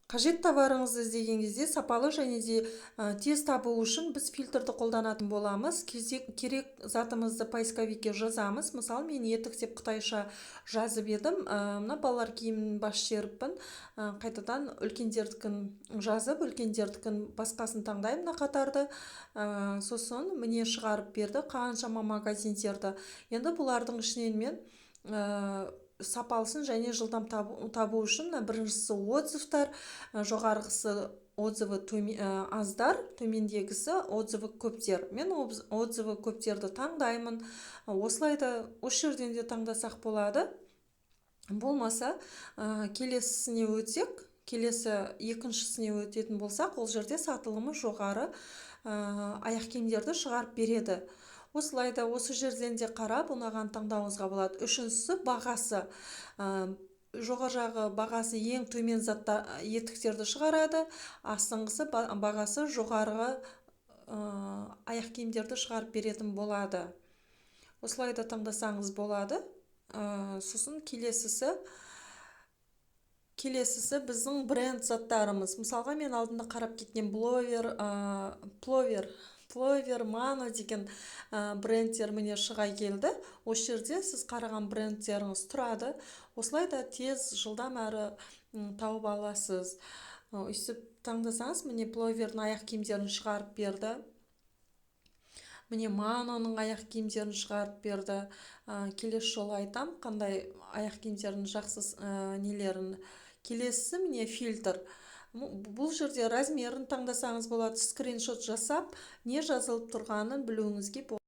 Қажет товарыңызды іздеген кезде сапалы және де тез табу үшін біз фильтрді қолданатын боламыз. Керек затымызды поисковикке жазамыз. Мысалы, мен етік деп қытайша жазып едім, мына балалар киімін бас жіберіппін. Қайтадан үлкендердікін жазып, үлкендердікін басқасын таңдаймын, мына қатарды. Сосын міне, шығарып берді қаншама магазиндерді. Енді бұлардың ішінен мен сапалысын және жылдам табу үшін біріншісі отзывтар, жоғарғысы отзывы аздар, төмендегісі отзывы көптер. Мен отзывы көптерді таңдаймын. Осылай да, осы жерден де таңдасақ болады. Болмаса, келесісіне өтсек, келесі екіншісіне өтетін болсақ, ол жерде сатылымы жоғары аяқ киімдерді шығарып береді. Осылай да, осы жерден де қарап, ұнаған таңдауыңызға болады. Үшіншісі – бағасы. Жоғары жағы бағасы ең төмен затта етіктерді шығарады, астыңғысы бағасы жоғарғы аяқ киімдерді шығарып беретін болады. Осылай да таңдасаңыз болады. Сосын келесісі біздің бренд заттарымыз. Мысалға, мен алдында қарап кеткен Бловер, Пловер, Пловер, Мано деген брендтер, міне, шыға келді. Осы жерде сіз қараған брендтеріңіз тұрады. Осылай да тез, жылдам әрі тауып аласыз. Өйстіп таңдасаңыз, міне, Пловердің аяқ киімдерін шығарып берді, міне, Маноның аяқ киімдерін шығарып берді. Келесі жолы айтам қандай аяқ киімдердің жақсы нелерін. Келесісі, міне, фильтр. Бұл жерде размерін таңдасаңыз болады, скриншот жасап, не жазылып тұрғанын білуіңізге болады.